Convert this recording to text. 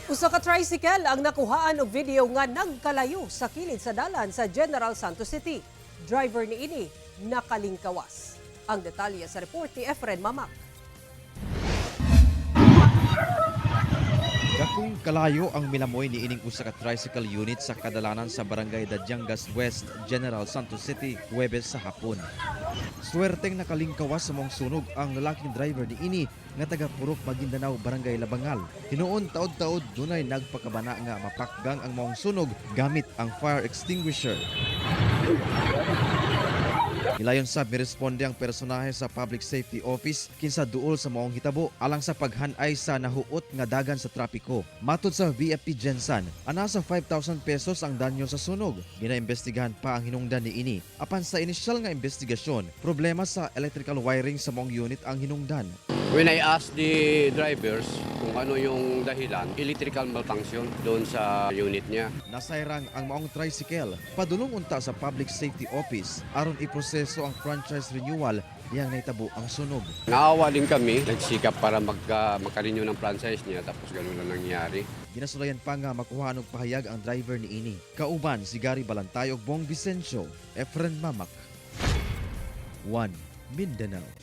Usa ka tricycle ang nakuhaan og video nga nagkalayo sa kilid sa dalan sa General Santos City. Driver niini nakalingkawas. Ang detalye sa report ni Efren Mamak. Dakong kalayo ang milamoy ni ining usa ka tricycle unit sa kadalanan sa Barangay Dadiangas West, General Santos City, Huwebes sa hapon. Suwerteng nakalingkawas sa maong sunog ang lalaking driver ni ini nga taga Purok Maguindanao, Barangay Labangal. Hinuon taod-taod dunay nagpakabana nga mapakgang ang maong sunog gamit ang fire extinguisher. Gilayon sab miresponde ang personahe sa Public Safety Office kinsa duol sa maong hitabo alang sa paghanay sa nahuot nga dagan sa trapiko. Matod sa VFP GenSan, ana sa 5,000 pesos ang danyo sa sunog. Ginaimbestigahan pa ang hinungdan niini. Apan sa inisyal nga investigasyon, problema sa electrical wiring sa maong unit ang hinungdan. When I asked the drivers kung ano yung dahilan, electrical malfunction doon sa unit niya. Nasayrang ang maong tricycle, padulong unta sa Public Safety Office aron iproseso ang franchise renewal dihang nahitabo ang sunog. Naawa din kami, nagsikap para makarenew ng franchise niya, tapos ganun lang nangyari. Ginasulayan pa nga makuha og pahayag ang driver ni ini. Kauban si Gary Balantay ug Bong Vicencio, Efren Mamak. 1 Mindanao.